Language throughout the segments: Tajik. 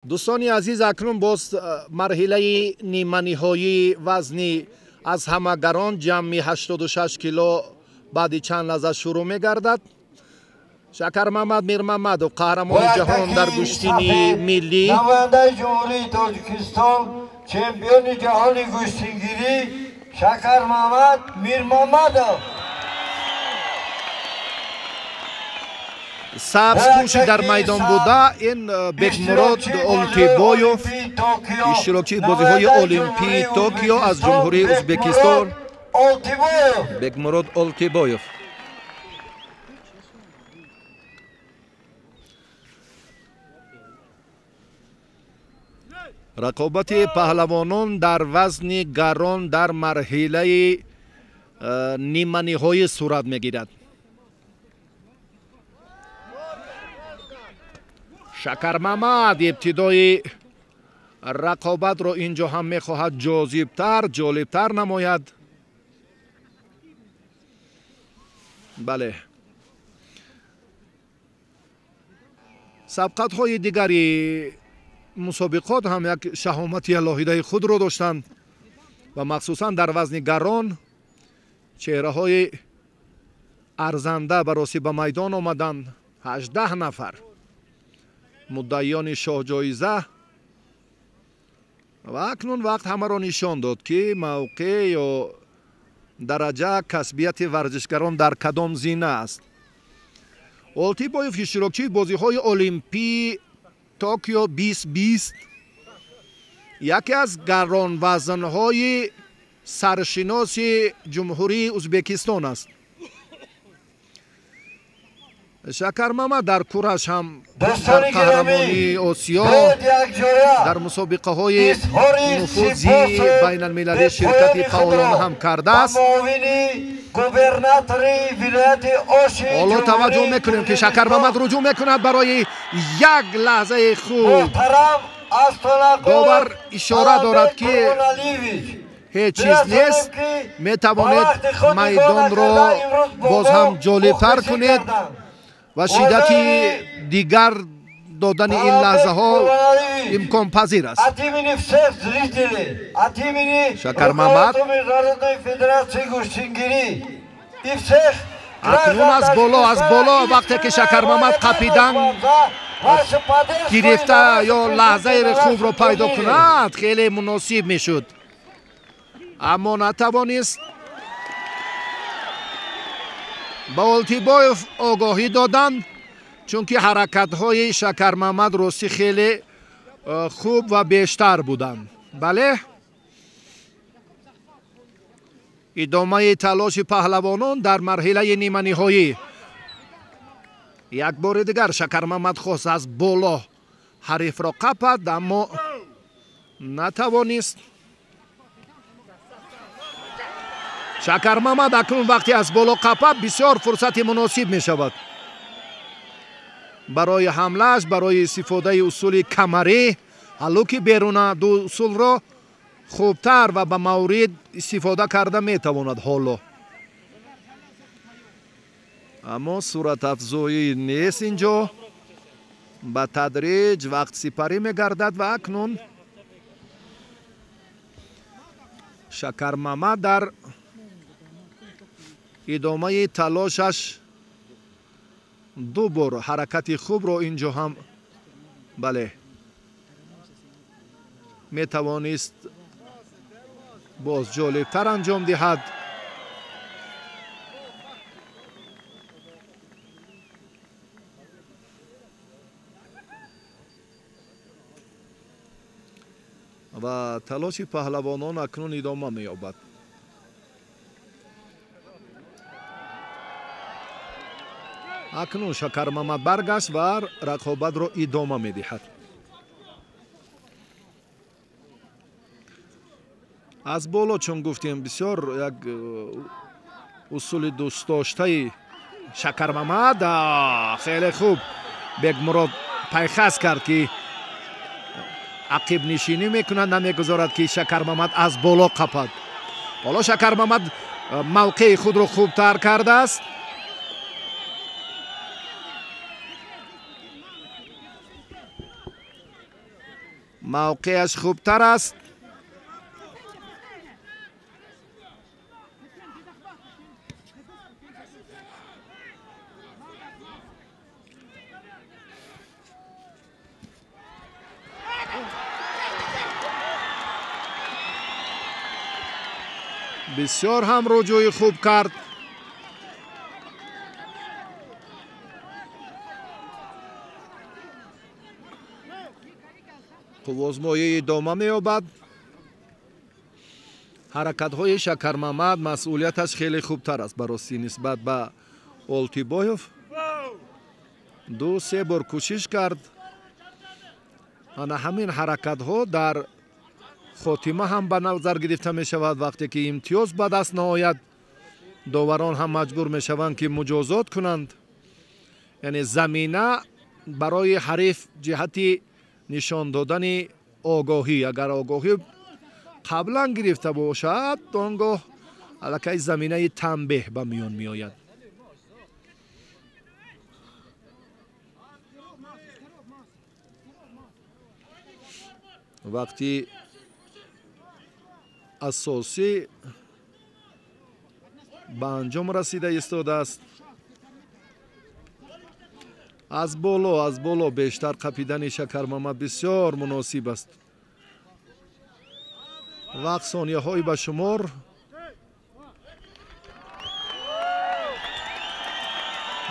Дӯстони азиз, акнун боз марҳилаи ниманиҳоии вазни аз ҳама гарон ҷамъи 86 кило баъди чанд лаҳза шурӯъ мегардад. Шакармамад Мирмамадов, қаҳрамони ҷаҳон дар гӯштини миллӣ, намояндаи Ҷумҳурии Тоҷикистон, чемпиони ҷаҳони гӯштингирӣ Шакармамад Мирмамадов. Сабзпӯши дар майдон буда ин Бекмурод Олтибоев, иштирокчии бозиҳои Олимпии Токио аз Ҷумҳурии Ӯзбекистон, Бекмурод Олтибоев. Рақобати паҳлавонон дар вазни гарон дар марҳилаи ниманиҳоӣ сурат мегирад. Шакармамад ибтидои рақобатро инҷо ҳам мехоҳад ҷозибтар, ҷолибтар намояд. Бале, сабқатҳои дигари мусобиқот ҳам як шаҳомати алоҳидаи худро доштанд ва махсусан дар вазни гарон чеҳраҳои арзанда баросӣ ба майдон омаданд. 18 нафар муддаиёни шоҳҷоиза ва акнун вақт ҳамаро нишон дод, ки мавқеъ ё дараҷа касбияти варзишгарон дар кадом зина аст. Олтибоев иштирокчии бозиҳои Олимпии Токио 2020, яке аз гаронвазнҳои саршиноси Ҷумҳурии Ӯзбекистон аст. Шакармамад дар кураш ҳам дар қаҳрамонии Осиё дар мусобиқаҳои нуфузии байналмилалӣ ширкати фаъолона ҳам кардааст. Ҳоло таваҷҷӯҳ мекунем, ки Шакармамад руҷӯъ мекунад барои як лаҳзаи хуб. Довар ишора дорад, ки ҳеҷ чиз нест, метавонед майдонро боз ҳам ҷолибтар кунед ва шиддати дигар додани ин лаҳзаҳо имконпазир аст. Шакармамад акнун аз боло, аз боло вақте ки Шакармамад қапидан гирифта ё лаҳзаи хубро пайдо кунад, хеле муносиб мешуд, аммо натавонист. Ба Олтибоев огоҳӣ доданд, чунки ҳаракатҳои Шакармамад ростӣ хеле хуб ва бештар буданд. Бале, идомаи талоши паҳлавонон дар марҳилаи ниманиҳоӣ. Як бори дигар Шакармамад хост аз боло ҳарифро қапад, аммо натавонист. Шакармамад акнун вақте аз боло қапад, бисёр фурсати муносиб мешавад барои ҳамлааш, барои истифодаи усули камарӣ. Ҳаллуки беруна ду усулро хубтар ва ба маврид истифода карда метавонад ҳоло, аммо суратафзоӣ нест инҷо. Ба тадриҷ вақт сипарӣ мегардад ва акнун Шакармамад дар идомаи талошаш ду бор ҳаракати хубро инҷо ҳам, бале, метавонист боз ҷолибтар анҷом диҳад. Ва талоши паҳлавонон акнун идома меёбад. Акнун Шакармамад баргашт ва рақобатро идома медиҳад. Аз боло, чун гуфтем, бисёр як усули дӯстдоштаи Шакармамад. Хеле хуб Бекмурод пайхас кард, ки ақибнишинӣ мекунад, намегузорад, ки Шакармамад аз боло қапад. Ҳоло Шакармамад мавқеи худро хубтар кардааст. Мавқеаш хубтар аст. Бисёр ҳам рӯҷӯи хуб кард. Қуввозмоӣ идома меёбад. Ҳаракатҳои Шакармамад масъулияташ хеле хубтар аст барости нисбат ба Олтибоев. 2-3 бор кӯшиш кард. Ана ҳамин ҳаракатҳо дар хотима ҳам ба назар гирифта мешавад. Вақте ки имтиёз ба даст наояд, доварон ҳам маҷбур мешаванд ки муҷозот кунанд. Яъне замина барои ҳариф ҷиҳати нишон додани огоҳӣ, агар огоҳӣ қаблан гирифта бошад, он гоҳ аллакай заминаи танбеҳ ба миён меояд. Вақти асосӣ ба анҷом расида истодааст. Аз боло бештар қапидани Шакармамад бисёр муносиб аст. Вақт сонияҳои ба шумор.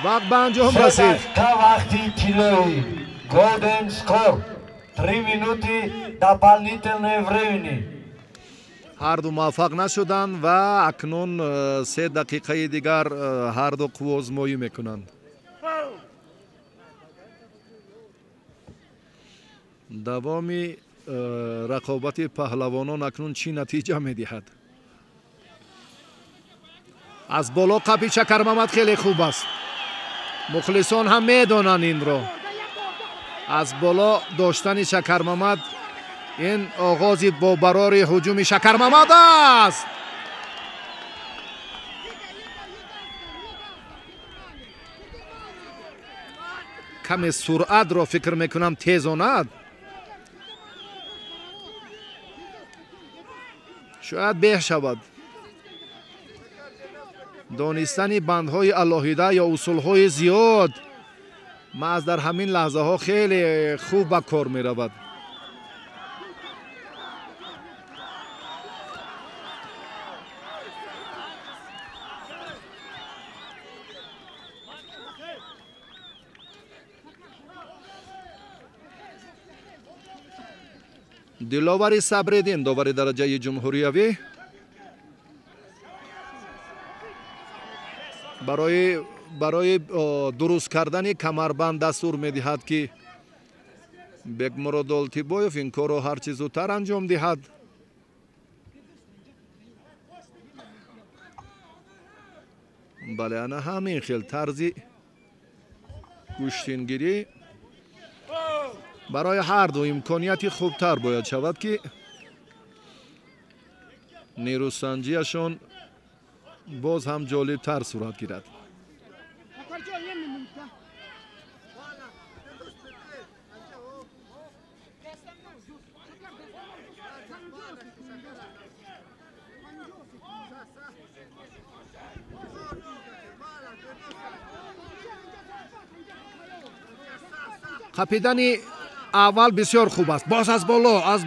Вақт ба анҷом расид. Вақти тиллоӣ Golden Score 3 минути дополнительное времени. Ҳарду муваффақ нашуданд ва акнун 3 дақиқаи дигар ҳарду қуввозмоӣ мекунанд. Давоми рақобати паҳлавонон акнун чӣ натиҷа медиҳад? Аз боло қапи Шакармамад хеле хуб аст. Мухлисон ҳам медонанд инро. Аз боло доштани Шакармамад ин оғози бобарори ҳуҷуми Шакармамад аст. Каме суръатро фикр мекунам тезонад. Шояд беҳ шавад. Донистани бандҳои алоҳида ё усулҳои зиёд маҳз дар ҳамин лаҳзаҳо хеле хуб ба кор меравад. Диловари Сабриддин, довари дараҷаи ҷумҳуриявӣ, барои дуруст кардани камарбанд дастур медиҳад, ки Бекмурод Олтибоев ин корро ҳарчи зудтар анҷом диҳад. Бале, ана ҳамин хел тарзи гӯштингирӣ барои ҳарду имконияти хубтар бояд шавад, ки нерӯсанҷиашон боз ҳам ҷолибтар сурат гирад. Қапидани аввал бисёр хуб аст. Боз аз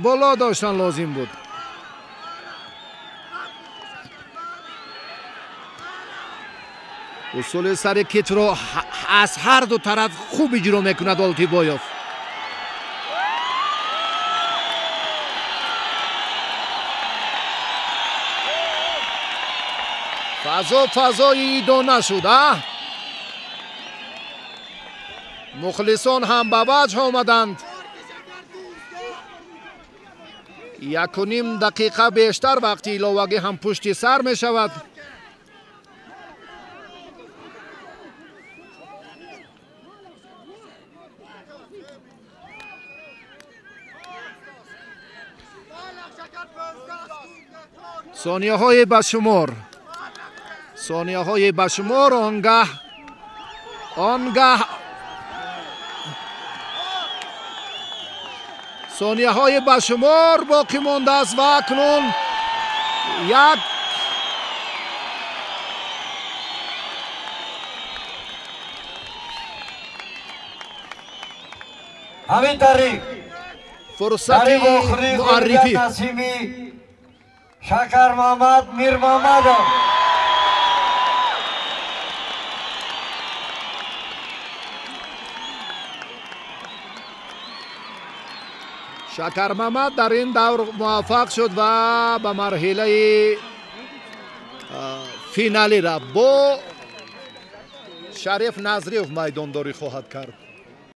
боло доштан лозим буд. Усули сари китро аз ҳар ду тараф хуб иҷро мекунад Олтибоев. Фазои идона шуд, а? Мухлисон ҳам ба ваҷҳ омаданд. 1.5 дақиқа бештар вақти иловагӣ ҳам пушти сар мешавад. Сонияҳои ба шумор, онгаҳ Сонияҳои ба шумор боқӣ мондааст ва акнун як ҳамин тариқ фурсати муаррифӣ насиби Шакармамад Мирмамадов. Шакармамад дар ин давр муваффақ шуд ва ба марҳилаи финалӣ рафт. Бо Шариф Назриев майдондорӣ хоҳад кард.